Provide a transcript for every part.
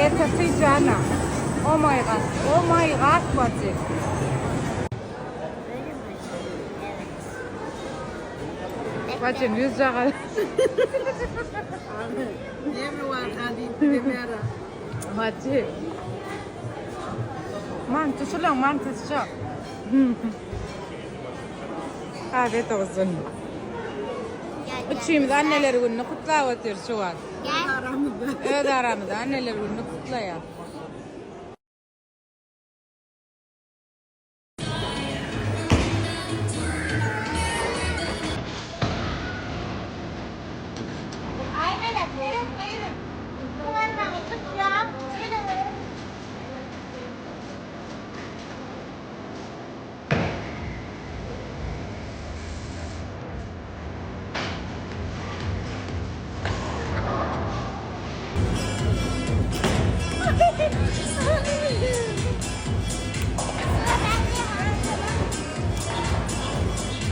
Это ты jana. Oh my god. Oh my god Wajy. Böyle mi? Evet. Wajyň ýüzjagaz. Näme waka diýip demera. Wajy. Manty şulaň mantysy şo. Afiyet olsun. Gel gel. Üçimiz anneler gününi kutlap otyrys şu wagt. Gel. Aramyzda. Öz aramyzda anneler gününi kutlaýar. Aýmelek seret gyzym. Bu barmagy tutýaň. Şeýle.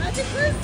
Hadi kız.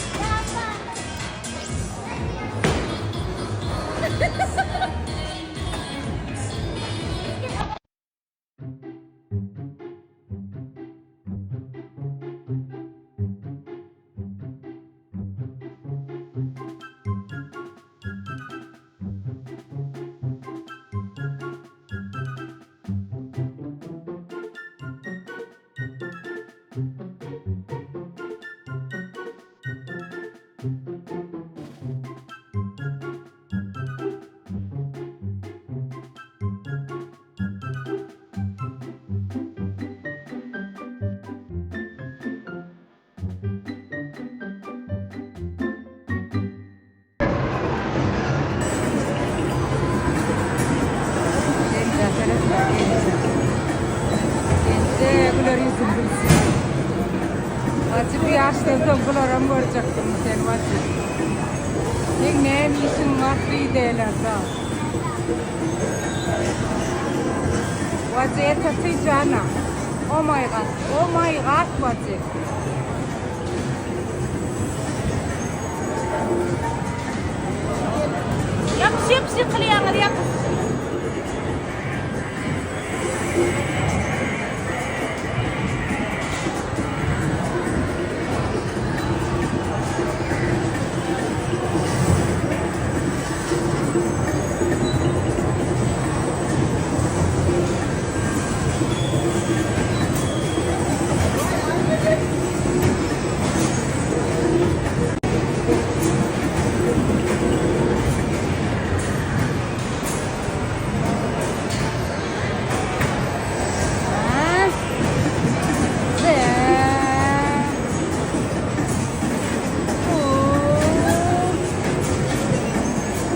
Genje seretme genje. Genje güler ýüzüň gülsün. Wajy bu ýaşdan soň bularam görjekdiň sen Wajy. Seň näme işiň bar fridelerde. Wajy это ты jana. Oh my god. Oh my god Wajy. Ýapyş ýapyş ýykylýaňyz ýapyş.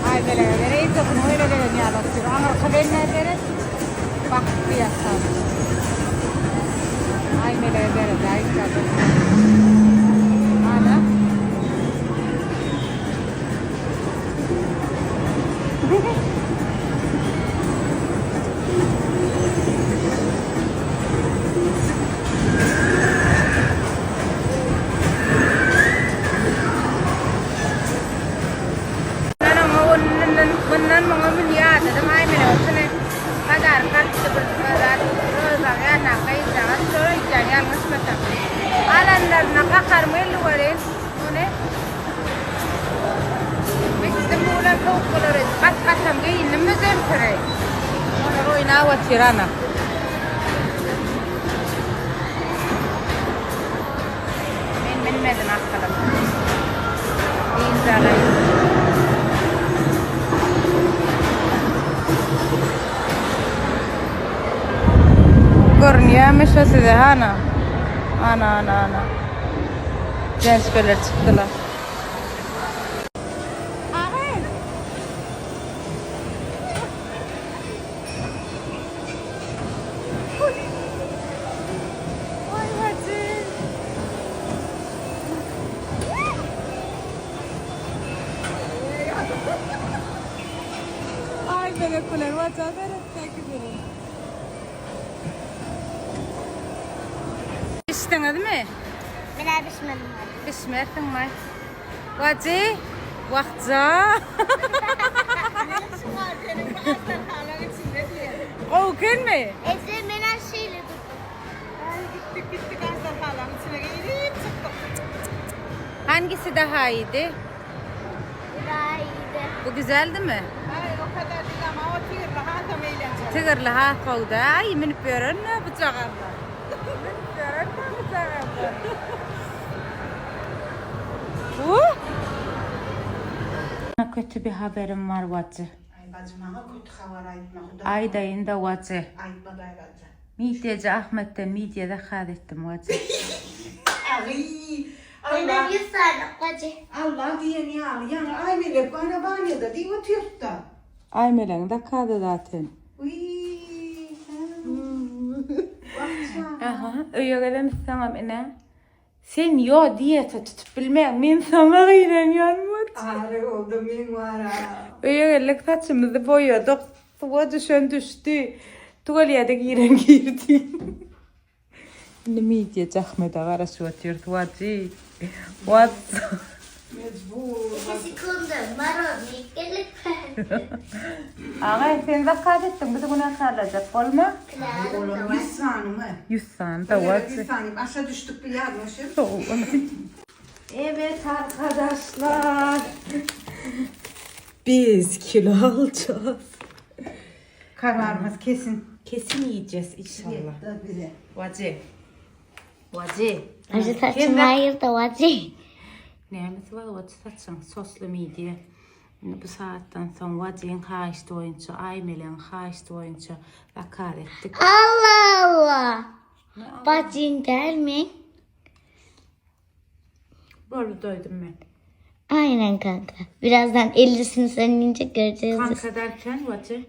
Aý melege bereýin-de bunu öýle gelen ýaly otyr. Aňyrky benne seret. Bakyp ýatan. Aý melege seret aý Ana. Men oňa ondan mundan muňa münýär dedim. Aý meni şuny bazaryn galypdy bir zat. Rozaň ýanyna gyzjagaz şol öýdýän ýalňyşmasam. Alanlaryna gaharym geldi welin ony Gitdim bu bilen sowuk bolar öýdüp gat-gatam geýindim özemsire. Olar oýnap otyr ana. Men bilmedim akylym. Dynç alaýyn. Görünýärmi şo size hana? Ana ana ana. Jensbeler çykdylar. Oý hajy. Aý melek bilen waja seretdäki biri. Bişdiňizmi? Men-ä bişmedim. Bişmersiňmi? Wajy, wahja. Gowy. Gowy mi? Ece men şeýle durdum. Ay gittik gittik ajdarhalaryň içine girip çykdyk. Hangisi daha iyiydi? Bu daha iyiydi. Bu güzeldi mi? Ay o kadar değil ama o tigirli hasam eğlenceli. Tigirli ha gowda. Ay münüp ýören ne bu çagamlar. Münüp ýören ne bu çagamlar. Uh! Kötü bir haberim var bacı. Ay bacım ağa kötü haber aytma. Huda. Aýdaýyn da bacı. Aytma day bacı. Midyeci Ahmet'ten midye de kad ettim bacı. Ay. Ondan Allah. 100 tane bacı. Allah diyen ya. Yani ay melek bana banyoda diye oturuyor da. Ay meleğin de kadı zaten. Uy. Aha, öýe gelen saňam ine. Sen yo diýete tutup bilmeýän, men saňa gynanýan bacı. Ağrı oldu min var ha. Öýe geldik saçymyzy boýadyk. Suwa düşen düşdi. Tuvalete giren girdi. Indi midye Ahmet'e garaşyp otyr Suwajy. What? Mecbur. İki sekunde marul gelip Aga sen zakat ettin bizi günahkarlajak bolma. Oğlum 100 saniye mi? 100 sany da Evet, bacı. 100 saniye. Aşağı düştük biliyormuşum. Evet arkadaşlar. Biz kilo alacağız. Kararımız kesin. Kesin yiyeceğiz inşallah. Da bize. Vacı. Vacı. Acı saçım hayır da bacı. Nämesi var vacı saçın soslu midye. Şimdi bu saatten sonra vacıyın haýyşty boýunça, Aýmeleň haýyşty boýunça zakar ettik. Allah Allah. Bacın der mi? Böyle doydum ben. Aynen kanka. Birazdan 50'sini senince göreceğiz. Kanka derken vacı.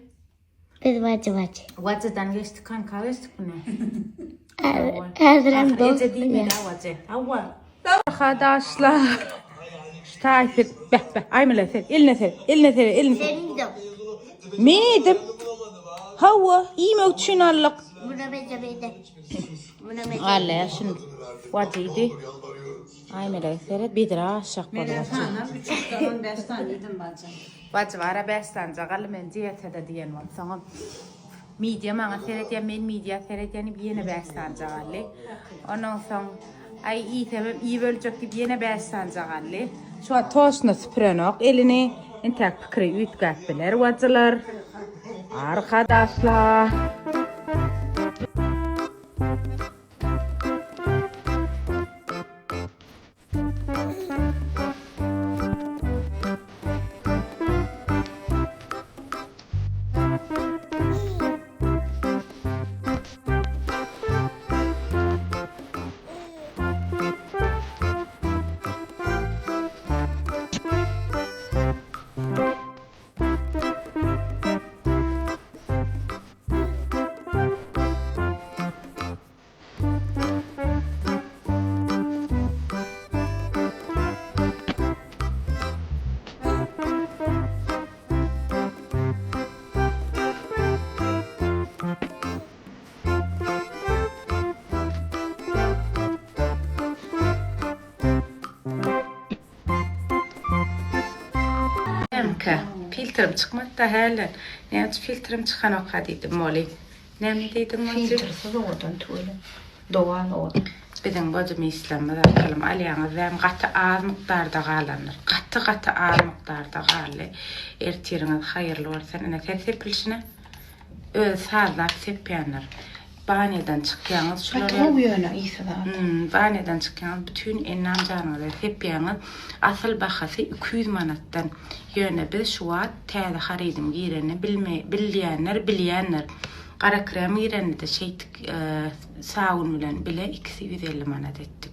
Biz bacı bacı. Vacıdan geçtik kanka geçtik bunu. Her, her dönem Ece değil mi dost. daha vacı? Hava. Arkadaşlar. Şu takip. Beh beh. Aymile sen. Eline sen. Eline sen. Eline sen. Senin de. Men yedim. Hava. Iýmek üçin aldyk. Buna bece bece. Buna bece. Alla şunu. Vacıydı. Aymile seret bedra aşak bolýar. Anam 3'ten 15 tane yedim bacım. Bacı bara 5 tane galy men diýetada diýen bolsaňam. Midye maňa seredýär, men midye seredýän ýene 5 tane gally. Ondan soň ay iýsemem iýip öljek diýip ýene 5 tane gally. Şu an toşna süpürenok elini entäk pikiri üýtgäp biler bacılar. Arkadaşlar. Emka, filtrim çykmady da häli. Näme üçin filtrim çykanok diýdim Molly. Näme diýdiň Molly? Filtrsiz owadan tüwele. Doğal owadan. Biziň bojum islamymyz arkaly alýaňyz hem gaty az mukdarda galandyr. Gaty gaty az mukdarda galdy. Ertiriňiz haýyrly bolsun. Ine sen sepilişine öz sazlap sepýändir. Banyadan çykýaňyz şular. Gaty gowy ýöne iyisi zat. Hmm, banyadan çykýaňyz bütün ennam janyňyza sepýäňiz. Asyl bahasy 200 manatdan. Ýöne biz şu wagt täze harydyň girenini bilme bilýänler bilýänler. Gara krem girenini de şeýtik e, sawun bilen bile ikisi 150 manat etdik.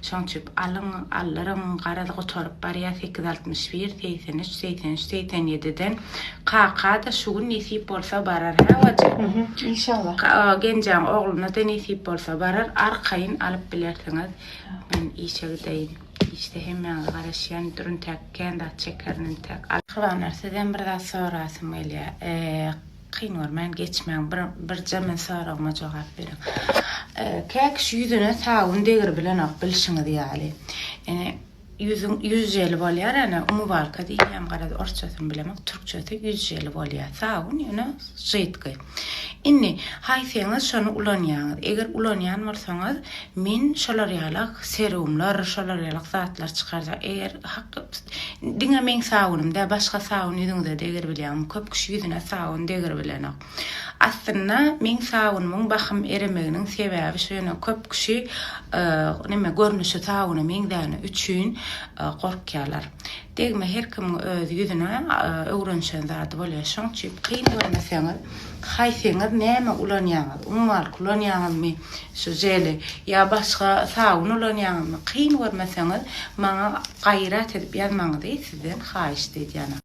Şoň üçin alyň, allyryň garaz gutaryp barýar 861 83 83 87-den. Kaka da şu gün nesip bolsa barar ha wajy. İnşallah. Ka- Genjan ogluna da nesip bolsa barar arkaýyn alyp bilersiňiz. Men işe gideýin. İşte hemen garaşýan durun tek kendi çekerin tek. Mähribanlar sizden bir zat sorasym gelýär. Ee, kyn görmän geçmäň bir birje men soragyma jogap beriň. Ee, käk şu ýüzüne sawun degir bilenok bilşiňiz ýaly. Ene ýüzüň ýüz jeli bolýar, ene umubalka diýýän garaz orsçasyny bilemek, türkçesi ýüz jeli bolýar. Sawun ýöne žytky. Indi haýsyňyz şony ulanýaňyz? Eger ulanýan bolsaňyz, men şolar ýalak serumlar, şolar ýalak zatlar çykarjak. Eger hak diňe meň sabunym däl, başga sabun ýüzüňize degiribilýäňmi? Köp kişi ýüzüne sabun degiribilenok. Aslynda meň sabunymyň bahym eremeginiň sebäbi şu ýöne köp kişi neme görnüşi sabuna meňzäni üçin gorkýarlar. Degme her kimiň öz ýüzüne öwrenişen zady bolýar. Şoň üçin kyn görmeseňiz haýsyňyz näme ulanýaňyz, ummalk ulanýaňyzmy şu jeli ýa başga sabun ulanýaňyzmy kyn görmeseňiz maňa gaýrat edip ýazmaňyzy sizden haýyşt edýän.